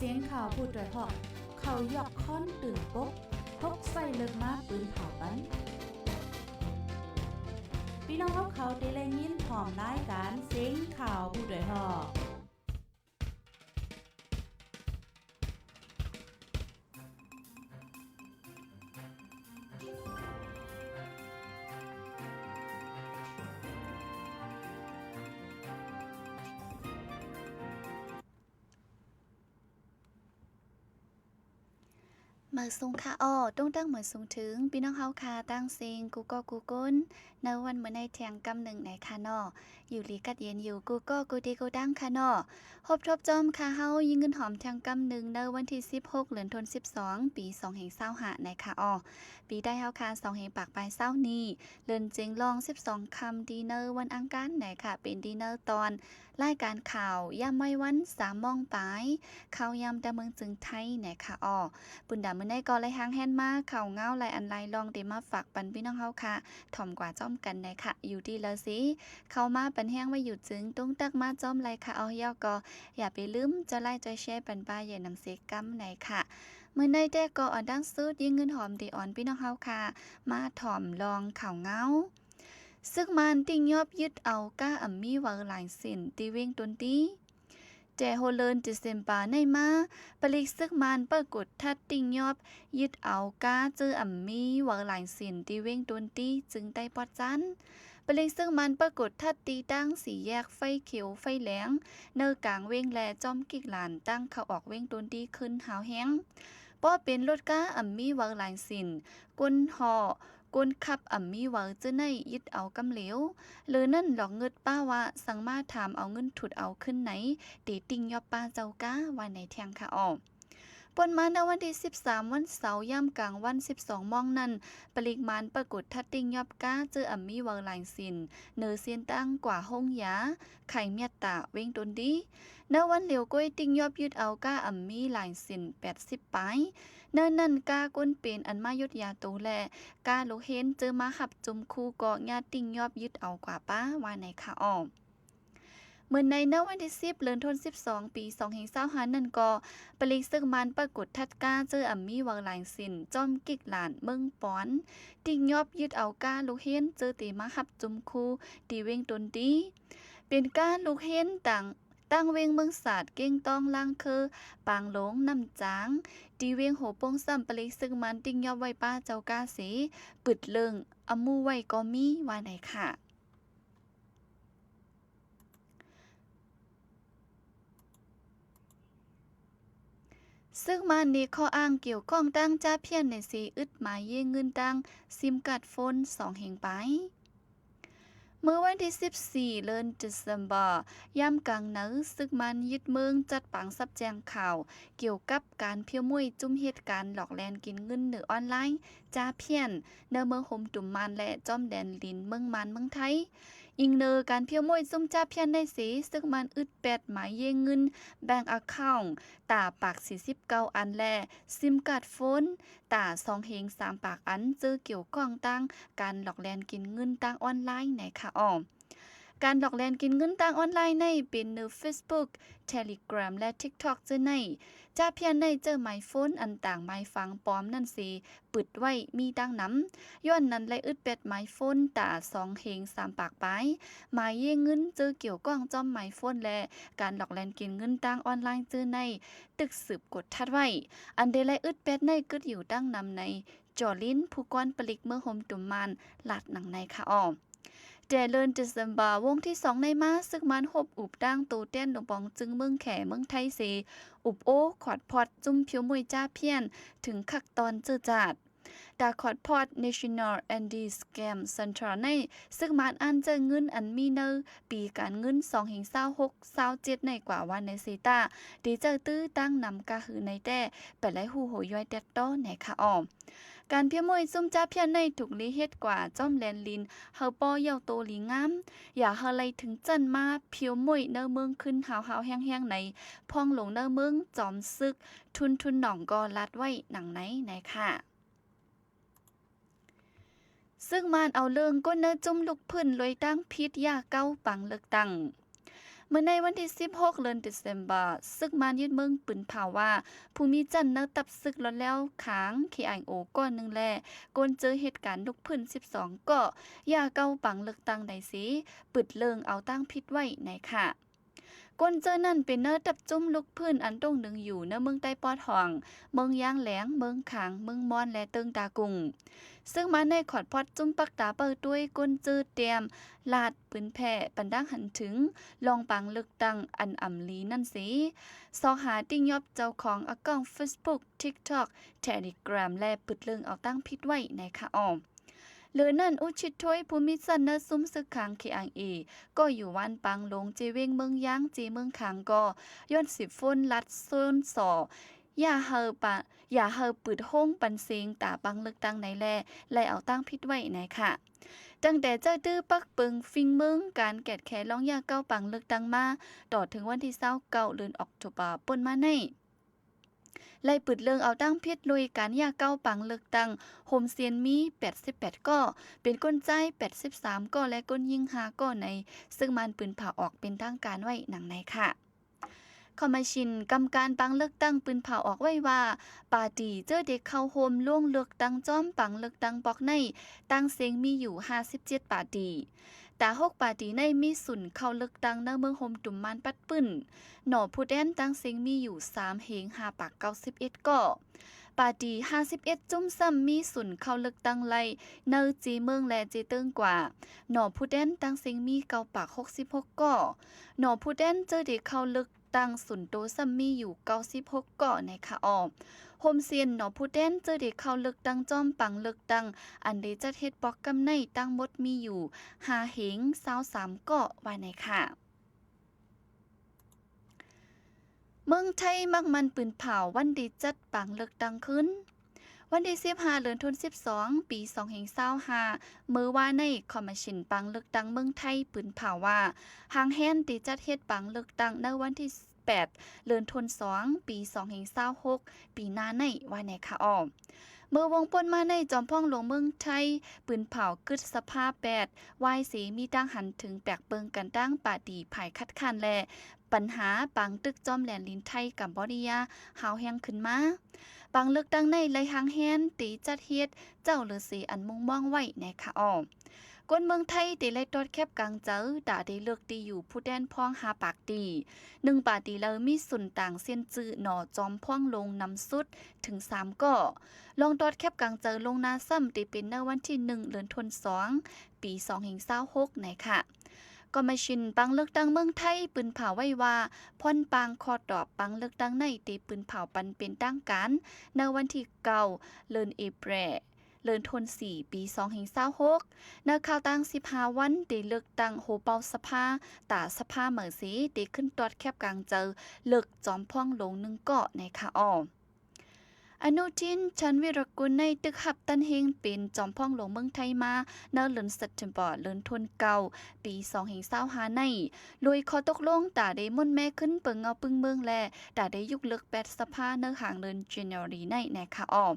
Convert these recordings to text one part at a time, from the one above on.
ສຽງຂ່າວຜູ້ດ້ວຍເຫາະ ເຂົາຢອກຄ້ອນຕື່ນປົກ ພົກໃຊ້ເລິກມາປືນເຜົາປັນ. ພີ່ນ້ອງເຮົາເຂົາໄດ້ແລຍິນພ້ອມລາຍການສຽງຂ່າວຜູ້ດ້ວຍເຫາະ. ເໝີສູງຄ່ະ ອໍ ຕົງຕັ້ງເໝີສູງເຖິງ ພີ່ນ້ອງເຮົາຄ່ະ ຕ່າງເສັງ ກູ່ກໍກູ່ຄົນ ໃນວັນມື້ໃນແທ່ງກຳໜຶ່ງນະຄະເນາະ. ຢູ່ດີກັດເຢັນຢູ່ ກູ່ກໍກູ່ທີ່ກູ່ຕ່າງຄ່ະເນາະ. ພົບທົບຈອມຄ່ະເຮົາ ຍິງເງິນຫອມແທ່ງກຳໜຶ່ງ ໃນວັນທີສິບຫົກ ເດືອນທັນວາ ສິບສອງ ປີສອງພັນຊາວຫ້ານະຄະ ອໍ ປີໄທເຮົາຄ່ະ ສອງພັນປາຍຊາວນີ້ ເລີນເຈັງລອງ ສິບສອງຄ່ຳ ທີ່ໃນວັນອັງຄານນະຄະ ເປັນທີ່ໃນຕອນ ລາຍການຂ່າວ ຍາມໄວວັນ ສາມໂມງປາຍ ຂ່າວຍາມຕາເມືອງເຈີງໄທນະຄະ ອໍ ປຸນດາມື້ໃນກໍໄດ້ຮ່າງແຮ່ນມາ ຂ່າວເງົາຫຼາຍອັນຫຼາຍລອງ ທີ່ມາຝາກປັນພີ່ນ້ອງເຮົາຄ່ະ ຖ່ອມກວ່າຈອມກັນນະຄະ. ຢູ່ທີ່ລາວສີ ເຂົ້າມາປັນແຮງໄວ້ຢູ່ຈຶ່ງ ຕົງຕັກມາຈອມໄລຄ່ະ ອໍ ແລ້ວກໍຢ່າໄປລືມ ຈອຍໄລຈອຍແຊ ປັນປາເຢັນນຳເຊກຳນະຄະ. ມື້ໃນແຕ່ກໍອອນດັງສຸດ ຍິງເງິນຫອມ ທີ່ອອນພີ່ນ້ອງເຮົາຄ່ະ ມາຖ່ອມລອງຂ່າວເງົາ ຊຶກມານຕິງຍອບຍຶດເອົາກ້າອຳມີວາລາຍຊິນ ທີ່ເວັງຕົນຕີ. ແຕ່ຫົວເດືອນເດເຊັມເບີໃນມາ ປະລິກຊຶກມານປາກົດທັດຕິງຍອບຍຶດເອົາກ້າເຈີອຳມີວາລາຍຊິນ ທີ່ເວັງຕົນຕີ ຈຶ່ງໄຕ້ປອດຈັນ. ປະລິກຊຶກມານປາກົດທັດຕີຕັ້ງສີ່ແຍກໄຟຂຽວໄຟແດງ ໃນກາງເວັງ ແລະ ຈອມກິກລານ ຕັ້ງເຂົ້າອອກເວັງຕົນຕີ ຂຶ້ນຮາວແຮງ ເພາະເປັນລົດກ້າອຳມີວາລາຍຊິນ ກົນເຫາະ ຄົນຂັບອຳມີວາເຈີໃນ ຍຶດເອົາກຳເຫຼວ ເລີນັ້ນຫຼອກເງິດປ້າວ່າ ສັ່ງມາຖາມເອົາເງິນທຸດເອົາຄືນໃນ ເຕຕິງຍອບປ້າເຈົ້າກາ ວ່າໃນແທ່ງຄ່ະ ອໍ ປົນມາໃນວັນທີສິບສາມ ວັນເສົາ ຍາມກາງວັນ ສິບສອງໂມງນັ້ນ ປະລິກມານປາກົດທັດຕິງຍອບກ້າເຈີອຳມີວາລາຍຊິນ ເນີເສັ້ນທາງກວ່າໂຮງຢາ ໄຂເມດຕາ ເວັງຕົນດີ. ໃນວັນລຽວກ້ວຍ ຕິງຍອບຍຶດເອົາກ້າອຳມີລາຍຊິນ ແປດສິບປາຍ ໃນນັ້ນກ້າກົ້ນເປັນອັນມາຢຸດຢາໂຕ ແລະ ກ້າລູກເຮນເຈີມາຮັບຈຸມຄູ່ ກໍຍາດຕິງຍອບຍຶດເອົາກວ່າປ້າ ວ່າໃນຄ່ະ ອໍ ເມື່ອໃນ ໃນວັນທີສິບ ເດືອນທັນວາ ສິບສອງ ປີສອງພັນຊາວຫ້ານັ້ນກໍ ປະລິກຊຶກມານປາກົດທັດກ້າເຈີອຳມີວາລາຍຊິນ ຈອມກິກລານ ເມືອງປອນ ຕິງຍອບຍຶດເອົາກ້າລູກເຮນເຈີເຕມາຮັບຈຸມຄູ່ ທີ່ເວັງຕົນຕີ ເປັນກ້າລູກເຮນຕ່າງ ຕ່າງເວັງເມືອງສາດ ເກັງຕ້ອງ ລ້າງເຄີ ປາງຫຼົງ ນ້ຳຈາງ ທີ່ເວັງໂຮໂປ່ງ ຊ້ຳປະລິກຊຶກມານຕິງຍອບໄວ້ປ້າເຈົ້າກາເສ ປຶດເລິ້ງອຳໝູໄວ້ກໍມີ ວ່າໃນຄ່ະ. ຊຶກມານເນຂໍ້ອ້າງກ່ຽວຂ້ອງຕັ້ງຈາພຽນໃນເສ ອຶດມາເຢເງິນຕັ້ງ ຊິມກາດໂຟນ ສອງແຫ່ງໄປ. ເມື່ອວັນທີສິບສີ່ ເດືອນເດເຊັມເບີ ຍາມກາງໃນ ຊຶກມານຍຶດເມືອງຈັດປາງສັບແຈ້ງຂ່າວ ກ່ຽວກັບການພຽວມ້ວຍຈຸ້ມເຮັດການຫຼອກແລ່ນກິນເງິນເໜືອອອນລາຍ ຈາພຽນ ໃນເມືອງໂຮມຕຸມມານ ແລະ ຈອມແດນດິນເມືອງມານ ເມືອງໄທ. ອີງເໜີການພຽວມ້ວຍຈຸ້ມຈາພຽນໃນເສ ຊຶກມານອຶດແປດໝາຍເຢເງິນ ແບງອາຄາວ ຕາປາກສີ່ສິບເກົ້າອັນ ແລະ ຊິມກາດໂຟນ ຕາສອງເຮງສາມປາກອັນ ເຈີກ່ຽວຂ້ອງຕັ້ງການຫຼອກແລ່ນກິນເງິນທາງອອນລາຍ ໃນຄ່ະ ອໍ ການຫຼອກແລ່ນກິນເງິນທາງອອນລາຍໃນ ເປັນໃນເຟສບຸກ ເທເລແກຣມ ແລະ ທິກທອກ ເຈີໃນ ຈາພຽນໃນເຈີໝາຍໂຟນອັນຕາງໝາຍຝັງປອມນັ້ນເສ ປຶດໄວ້ມີດັ່ງນຳ. ຍ້ອນນັ້ນແລະ ອຶດແປດໝາຍໂຟນ ຕາສອງເຮງສາມປາກປາຍ ໝາຍເຢເງິນເຈີກ່ຽວຂ້ອງຈອມໝາຍໂຟນ ແລະ ການຫຼອກແລ່ນກິນເງິນທາງອອນລາຍ ເຈີໃນ ຕຶກສືບກົດທັດໄວ້ ອັນເດແລອຶດແປດໃນ ກຶດຢູ່ຕັ້ງນຳໃນ ຈໍລິນ ຜູ້ກອນປະລິກເມືອງໂຮມຕຸມມານ ລາດໜັງໃນຄ່ະ ອໍ ແຕ່ເດືອນເດເຊັມເບີ ວົງທີສອງໃນມາ ຊຶກມານຮົບອຸບຕັ້ງໂຕແທນໂລງປອງຈຶ່ງເມືອງແຂ ເມືອງໄທເສ ອຸບໂອ້ຂອດພອດຈຸ້ມພຽວມ້ວຍຈາພຽນ ເຖິງຄັກຕອນເຈີຈາດ ຕາຂອດພອດ National Anti-Scam Center ໃນ ຊຶກມານອ່ານຈ່າຍເງິນອັນມີໃນປີການເງິນ ສອງເຮງຊາວຫົກ ຊາວເຈັດ ໃນກວ່າວັນໃນເສຕາ ທີ່ເຈົ້າຕື້ຕັ້ງນຳກະຫືໃນແຕ່ ໄປໄດ້ຮູ້ໂຫຍຍ້ອຍແຕດຕໍ່ ໃນຄ່ະ ອໍ ການພຽວມ້ວຍຊຸມຈາພຽນໃນ ທຸກລີເຮັດກວ່າຈອມແລນລິນ ເຮົາປໍ່ເຍົາໂຕລີງາມ ຢ່າເຮົາໄລເຖິງຈັ່ນມາພຽວມ້ວຍເນີເມືອງຂຶ້ນຮາວໆແຮງໆໃນ ພອງຫຼົງເນີເມືອງ ຈອມຊຶກ ທຸນ ທຸນໜອງ ກໍລາດໄວ້ໜັງໃນ ໃນຄ່ະ. ຊຶກມານເອົາເລື່ອງ ກົນເນີຈຸ້ມລຸກຟື້ນລວຍຕັ້ງຜິດຢາເກົ່າ ປັງເລືອກຕັ້ງ. ເມື່ອໃນວັນທີສິບຫົກ ເດືອນເຊັມເບີ ຊຶກມານຍຶດເມືອງປືນເຜົາວ່າ ຜູ້ມີຈັນໃນຕັບຊຶກລອດແລ້ວຂາງ ເຄໄອໂອ ກ້ອນໜຶ່ງ ແລະ ຄົນເຈີເຫດການລຸກພື້ນສິບສອງເກາະ ຢ່າເກົ້າບັງເລືອກຕັ້ງໃດເສ ປຶດເລື່ອງເອົາຕັ້ງຜິດໄວ້ໃນຂະ ຄົນເຈີນັ້ນເປັນໃນຕັບຈຸ້ມລຸກຟື້ນອັນຕົງໜຶ່ງຢູ່ໃນເມືອງໃຕ້ປອດຮ່ອງ, ເມືອງຢາງແຫຼງ, ເມືອງຄາງ, ເມືອງມ່ອນ ແລະ ເຕີງຕາກຸງ. ເຊິ່ງມາໃນຂອດພອດຈຸ້ມປັກຕາເປົ້າຕົວຍ ຄົນເຈີຕຽມລາດປືນແຜ່ ບັນດາຫັນເຖິງລອງບັງເລືອກຕັ້ງອັນອຳລີນັ້ນເສ ຊອກຫາຕິຫຍອບເຈົ້າຂອງອາກອງ Facebook, TikTok, Telegram ແລະ ປຶດເລື່ອງເອົາຕັ້ງຜິດໄວ້ໃນຂະອອມ. ເລີນັ້ນ ອຸທິດໂທຍ ຜູ້ມີສັນນະຊຸມຊຶກຂາງ ເຄໄອເອ ກໍຢູ່ວັນປາງຫຼົງ ເຈເວັງເມືອງຢາງ ເຈເມືອງຄາງ ກໍຍ້ອນສິບຝົນລັດໂຊນສໍ ຢ່າເຮົາປະ ຢ່າເຮົາປືດໂຮງປັນເສງຕາບັງເລືອກຕັ້ງໃນແລ ແລະ ເອົາຕັ້ງຜິດໄວ້ໃນຂະ. ຕັ້ງແຕ່ເຈົ້າຕື້ປັກເປິງຟິງເມືອງການແກດແຂລອງຢ່າເກົ້າບັງເລືອກຕັ້ງມາ ຕໍ່ເຖິງວັນທີຊາວເກົ້າ ເດືອນອອກໂທບາ ປົນມາໃນ ໄລ່ປຶດເລື່ອງເອົາຕັ້ງຜິດໂດຍການຢ່າເກົ້າບັງເລືອກຕັ້ງ ໂຮມຊຽນມີແປດສິບແປດເກາະ, ເປັນຄົນຊາຍແປດສິບສາມເກາະ ແລະ ຄົນຍິງຫ້າເກາະໃນ ເຊິ່ງມັນປືນເຜົາອອກເປັນທາງການໄວ້ດັ່ງໃນຂະ. ຄອມມະຊິນກຳການບັງເລືອກຕັ້ງປືນເຜົາອອກໄວ້ວ່າ ປາຕີເຈີໄດ້ເຂົ້າຮ່ວມລົງເລືອກຕັ້ງຈອມບັງເລືອກຕັ້ງບອກໃນ ຕ່າງເສັງມີຢູ່ຫ້າສິບເຈັດປາຕີ. ຕາຫົກປາຕີໃນມີສູນເຂົ້າເລືອກຕັ້ງໃນເມືອງໂຮມຕຸມມານປັດປືນ ໜໍຜູ້ແທນຕ່າງເສັງມີຢູ່ສາມເຮງຫ້າປາກເກົ້າສິບເອັດເກາະ. ປາຕີຫ້າສິບເອັດຈຸ້ມຊ້ຳມີສູນເຂົ້າເລືອກຕັ້ງໄລ່ໃນເຈເມືອງ ແລະ ເຈເຕີງກວ່າ ໜໍຜູ້ແທນຕ່າງເສັງມີເກົ້າປາກຫົກສິບຫົກເກາະ. ໜໍຜູ້ແທນເຈີໄດ້ເຂົ້າເລືອກຕັ້ງສູນໂຕຊ້ຳມີຢູ່ເກົ້າສິບຫົກເກາະໃນຂະອອກ. ໂຮມຊຽນ ໜໍຜູ້ແທນເຈີໄດ້ເຂົ້າເລືອກຕັ້ງຈອມບັງເລືອກຕັ້ງ ອັນໄດ້ຈັດເຮັດປອກກຳໃນ ທັງໝົດມີຢູ່ຫ້າເຮງຊາວສາມເກາະວ່າໃນຂະ. ເມືອງໄທມັກໝັ່ນປືນເຜົາວັນໄດ້ຈັດບັງເລືອກຕັ້ງຂຶ້ນ. ວັນທີສິບຫ້າ ເດືອນທັນວາ ປີສອງພັນຊາວຫ້າ ເມື່ອວານໃນ ຄອມມະຊິນບັງເລືອກຕັ້ງເມືອງໄທປືນເຜົາວ່າ ຫ້າງແຮງໄດ້ຈັດເຮັດບັງເລືອກຕັ້ງໃນວັນທີແປດ ເດືອນທັນວາ ປີສອງພັນຊາວຫົກ ປີໜ້າໃນວ່າໃນຂະອອກ. ເມື່ອວົງປົນມາໃນ ຈອມພອງຫຼວງເມືອງໄທ ປືນເຜົາກຶດສະພາແປດ ວາຍເສມີຕ່າງຫັນເຖິງແປກເບິ່ງກັນຕັ້ງປາຕີຝ່າຍຄັດຄ້ານ ແລະ ບັນຫາປາງຕຶກຈອມແດນດິນໄທ-ກຳບໍດີຍາ ຮ້າວແຮງຂຶ້ນມາ. ບັງເລືອກຕັ້ງໃນໄລຫ້າງແຮງໄດ້ຈັດເຮັດເຈົ້າເລີເສອັນມຸ່ງມອງໄວ້ໃນຂະອອກ. ຄົນເມືອງໄທໄດ້ໄລ່ຕອດແຄບກາງໃຈ ຕາໄດ້ເລືອກທີ່ຢູ່ຜູ້ແທນພອງຫ້າປາກຕີ. ໜຶ່ງປາຕີເລີມີສູນຕາງເຊັ່ນຈື່ໜໍ ຈອມພອງຫຼວງນຳສຸດເຖິງສາມເກາະ. ລອງຕອດແຄບກາງໃຈລ່ວງໜ້າຊ້ຳໄດ້ເປັນໃນວັນທີໜຶ່ງ ເດືອນທັນວາ ປີສອງພັນຊາວຫົກໃນຂະ. ກອມມະຊິນບັງເລືອກຕັ້ງເມືອງໄທປືນເຜົາໄວ້ວ່າ ພອນປາງຂໍ້ຕອບບັງເລືອກຕັ້ງໃນໄດ້ປືນເຜົາປັນເປັນທາງການໃນວັນທີເກົ້າ ເດືອນເອເປຣ ເດືອນທັນວາ ປີສອງພັນຊາວຫົກ. ໃນຄາວຕ່າງສິບຫ້າວັນໄດ້ເລືອກຕັ້ງໂຮເປົ່າສະພາ, ຕາສະພາໃໝ່ເສໄດ້ຂຶ້ນຕອດແຄບກາງໃຈເລືອກຈອມພອງຫຼວງໜຶ່ງເກາະໃນຂະອອກ. ອະນຸທິນ ຊານວິຣະກຸນ ໄດ້ຖືກຮັບຕຳແໜ່ງເປັນຈອມພອງຫຼວງເມືອງໄທມາໃນເດືອນເຊັບເທັມເບີ ເດືອນທັນວາ ປີສອງພັນຊາວຫ້າໃນ ໂດຍຂໍ້ຕົກລົງຕາໄດ້ໝູນແມ່ຂຶ້ນເປີເງົາປຶ້ງເມືອງ ແລະ ຕາໄດ້ຍຸກເລີກແປດສະພາໃນຫາງເດືອນເຈນວາຣີໃນ ໃນຂະອອກ.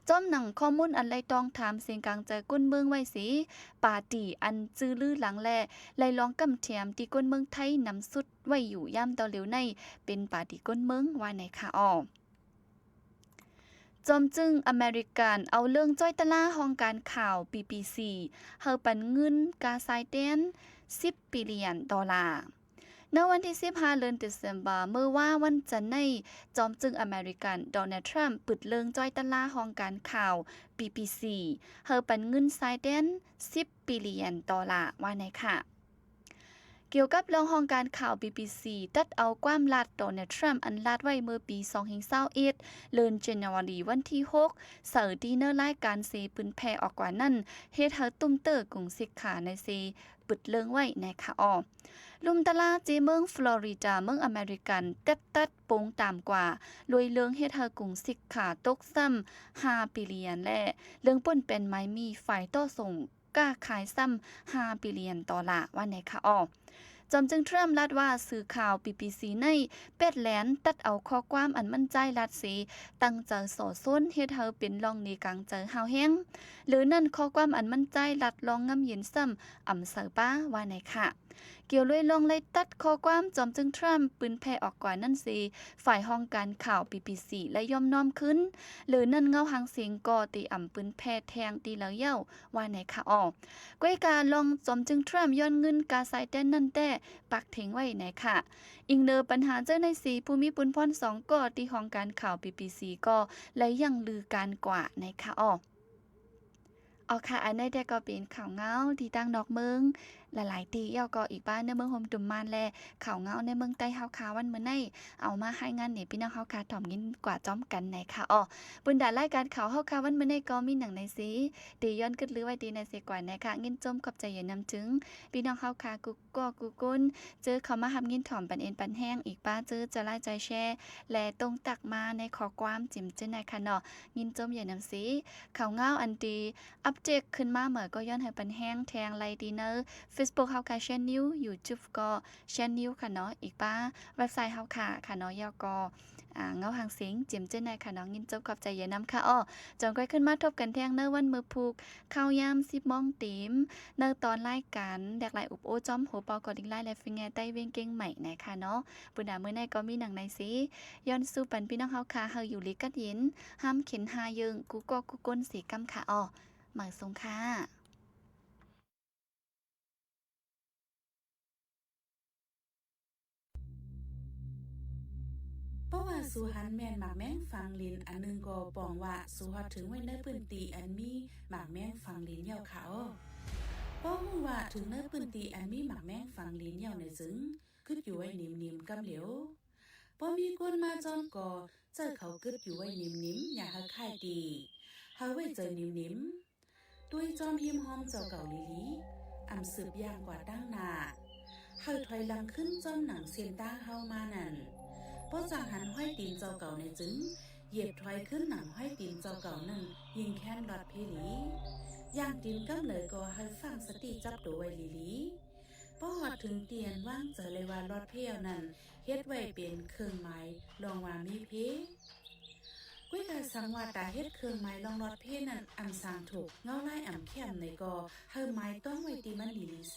ຈອມໜັງຂໍ້ມູນອັນໄລ່ຕອງຖາມສຽງກາງໃຈກົ້ນເມືອງໄວ້ເສ ປາຕີອັນຈື່ລືຫຼັງ ແລະ ໄລ່ລອງກຳແຖມທີ່ກົ້ນເມືອງໄທນຳສຸດໄວ້ຢູ່ຍາມຕໍ່ຫຼຽວໃນ ເປັນປາຕີກົ້ນເມືອງວ່າໃນຂະອອກ. ຈອມຈຶ່ງອາເມລິກັນເອົາເລື່ອງຈ້ອຍຕະລາຫ້ອງການຂ່າວ ບີບີຊີ ໃຫ້ປັນເງິນຄ່າຊາຍແດນສິບບິລຽນໂດລາ. ໃນວັນທີສິບຫ້າ ເດືອນເຊັບເທັມເບີ ເມື່ອວານວັນຈັນໃນ ຈອມຈຶ່ງອາເມລິກັນ ໂດນັລ ທຣຳ ປຶດເລື່ອງຈ້ອຍຕະລາຫ້ອງການຂ່າວ ບີບີຊີ ໃຫ້ປັນເງິນຊາຍແດນສິບບິລຽນໂດລາວ່າໃນຂະ. ກ່ຽວກັບເລື່ອງຫ້ອງການຂ່າວ ບີບີຊີ ຕັດເອົາຄວາມລັດ ໂດນັລ ທຣຳ ອັນລາດໄວ້ເມື່ອປີສອງພັນຊາວເອັດ ເດືອນເຈນວາຣີ ວັນທີຫົກ ໃສ່ທີ່ໃນລາຍການເສເຜີຍແຜ່ອອກກວ່ານັ້ນ ເຮັດໃຫ້ຕຸ້ມເຕີກຸງສິກຂາໃນເສ ປຶດເລື່ອງໄວ້ໃນຂະອອກ. ລຸ່ມຕະລາເຈເມືອງຟລໍຣິດາ ເມືອງອາເມລິກັນ ຕັດຕັດປົງຕາມກວ່າ ລວຍເລື່ອງເຮັດໃຫ້ກຸງສິກຂາຕົກຊ້ຳຫ້າບິລຽນ ແລະ ເລື່ອງປຸ້ນແປນໄມ້ມີຝ່າຍຕໍ່ສົ່ງ ຄ້າຂາຍຊ້ຳຫ້າບິລຽນໂດລາວ່າໃນຂະອອກ. ຈອມຈຶ່ງທຣຳລັດວ່າ ສື່ຂ່າວ ບີບີຊີ ໃນແປດແລນຕັດເອົາຂໍ້ຄວາມອັນມັນຈ່າຍລັດເສ ຕັ້ງໃຈສໍ້ຊົນ ເຮັດໃຫ້ເປັນລ່ອງໜີກາງໃຈຫ້າວແຮງ. ເຫຼືອນັ້ນ ຂໍ້ຄວາມອັນມັນຈ່າຍລັດລ່ອງງາມເຢັນຊ້ຳອຳໃສ່ປ້າວ່າໃນຂະ. ກ່ຽວດ້ວຍເລື່ອງໄລ່ຕັດຂໍ້ຄວາມຈອມຈຶ່ງທຣຳປືນແຜ່ອອກກວ່ານັ້ນເສ, ຝ່າຍຫ້ອງການຂ່າວ ບີບີຊີ ໄດ້ຍອມນ້ອມຄືນ, ຫຼືນັ້ນເງົາຫາງສຽງກໍເຕອຳປືນແຜ່ແທງຕີເລີຍເຍົາ ວ່າໃນຄະອໍ. ກ້ວຍກາລອງຈອມຈຶ່ງທຣຳຍ້ອນເງິນກາຊາຍແດນນັ້ນແຕ່ ປັກເທັງໄວ້ໃນຄະ. ອີງເນີປັນຫາເຈົ້ານາຍສີຜູ້ມີປຸນພອນສອງກໍທີ່ຫ້ອງການຂ່າວ ບີບີຊີ ກໍໄດ້ຢັ້ງລືການກວ່າໃນຄະອໍ. ເອົາຄະ, ອັນໃດແຕ່ກໍເປັນຂ່າວເງົາທີ່ຕ່າງນອກເມືອງຫຼາຍໆທີ່ເອົາກໍອີກບ້ານໃນເມືອງໂຮມຕຸມມານ ແລະ ຂ່າວເງົາໃນເມືອງໃຕ້ເຮົາຄາ ວັນມື້ໃນເອົາມາໃຫ້ງານໃຫ້ພີ່ນ້ອງເຮົາຄາ ຖອມຍິນກວ່າພ້ອມກັນໃນຄະອໍ. ບຸນດາລາຍການຂ່າວເຮົາຄາ ວັນມື້ໃນກໍມີໜັງໃນເສ, ທີ່ຍ້ອນກຶດລືໄວ້ທີ່ໃນເສກວ່າໃນຄະ. ຍິນຊົມຂອບໃຈຢ່ານຳເຖິງພີ່ນ້ອງເຮົາຄາ ກຸ ກໍກຸກຸນ ເຈີເຂົ້າມາຮັບຍິນຖອມປັນເອັນປັນແຮງ ອີກປ້າເຈີຈະໄລຈະແຊ ແລະ ຕົງຕັກມາໃນຂໍ້ຄວາມຈິມເຈີນາຍຄະເນາະ. ຍິນຊົມຢ່ານຳເສ. ຂ່າວເງົາອັນທີ່ອັບເດດຂຶ້ນມາໃໝ່ກໍຍ້ອນໃຫ້ປັນແຮງແທງໄລທີ່ໃນ Facebook ເຮົາຄາ Shan News, YouTube ກໍ Shan News ຄະເນາະ, ອີກປ້າເວັບໄຊເຮົາຄາ ຄະເນາະ, ແລ້ວກໍ ອ່າ ເງົາຫາງສຽງ ຈິມເຈີນາຍຄະເນາະ. ຍິນຊົມຂອບໃຈຢ່ານຳຄະອໍ. ຈອງກ້ວຍຂຶ້ນມາພົບກັນແທງໃນວັນມື້ພຸດ ເຂົ້າຍາມສິບໂມງເຕັມ ໃນຕອນລາຍການແລກລາຍອຸບໂອ້ ຈອມໂຮເປົ່າກໍລິງລາຍ ແລະ ເຟງແງ່ໃຕ້ວຽງເກັງໃໝ່ໃນຄະເນາະ. ບຸນດາມື້ໃນກໍມີໜັງໃນເສ, ຍ້ອນສູ້ປັນພີ່ນ້ອງເຮົາຄາ ໃຫ້ຢູ່ດີກັດເຢັນ, ຫ້າມເຂັນຫາເຢິງ ກຸກໍກຸກົນເສກຳຄະອໍ. ໝາຍສົງຄະ. ເພາະວ່າສູຫັນແມ່ນໝາກແມງຝັງລິນອັນໜຶ່ງກໍປ່ອງວ່າ ສູຮອດເຖິງໄວ້ໃນພື້ນທີ່ອັນມີໝາກແມງຝັງລິນເຍົາຄະອໍ. ພໍຮູ້ວ່າເຖິງໃນພື້ນທີ່ອັນມີໝາກແມງຝັງລິນເຍົາໃນຈຶ່ງ ກຶດຢູ່ໄວ້ໜິມໆກຳຫຼຽວ. ພໍມີຄົນມາຈອມກໍ ໃຈເຂົາກຶດຢູ່ໄວ້ໜິມໆ ຢ່າໃຫ້ຄ້າຍຕີ, ໃຫ້ໄວ້ໃຈໜິມໆ. ຕົວຈອມຮິມຮ່ອມເຈົ້າເກົ່າຫຼີໆ, ອຳສືບຍ່າງກວ່າຕັ້ງໜ້າ, ໃຫ້ຖອຍຫຼັງຄືນຈອມໜັງເສັ້ນທາງເຮົາມານັ້ນ. ພໍຈັ່ງຫັນຮອຍຕີນເຈົ້າເກົ່າໃນຈຶ່ງ, ຢຽບຖອຍຄືນໜັງຮອຍຕີນເຈົ້າເກົ່ານັ້ນ ຍິ່ງແຄ້ນລອດເພຫຼີ. ຍ່າງຕີນກຳໃດກໍໃຫ້ຝັງສະຕິຈັບໂຕໄວ້ຫຼີໆ. ພໍຮອດເຖິງທີ່ອັນວາງໃຈໄດ້ວ່າລອດເພແລ້ວນັ້ນ, ເຮັດໄວ້ເປັນເຄື່ອງໝາຍລອງວ່າມີເພ. ກ້ວຍກາສັງວ່າຕາເຮັດເຄື່ອງໝາຍລອງລອດເພນັ້ນ ອຳສາງທຸກເງົາລາຍອຳແຄມໃດກໍ ໃຫ້ໝາຍຕ້ອງໄວ້ທີ່ມັນດີໆເສ.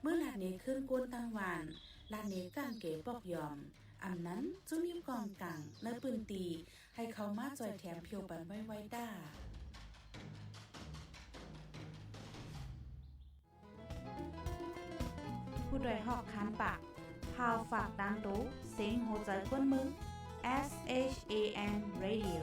ເມື່ອລາດເນຄືນກົນຕັ້ງຫວ່ານ, ລາດເນກາງເກປອກຍອມ, ອຳນັ້ນຈຸມີກອງກາງໃນພື້ນທີ່ ໃຫ້ເຂົາມາຊ່ອຍແຖມພຽວປັນໄວໆຕ້າ. ຜູ້ດອຍຮອກຄານປາກ ຂ່າວຝາກຕາມໂຕ ເສັງຫົວໃຈຄົນເມືອງ SHAN Radio.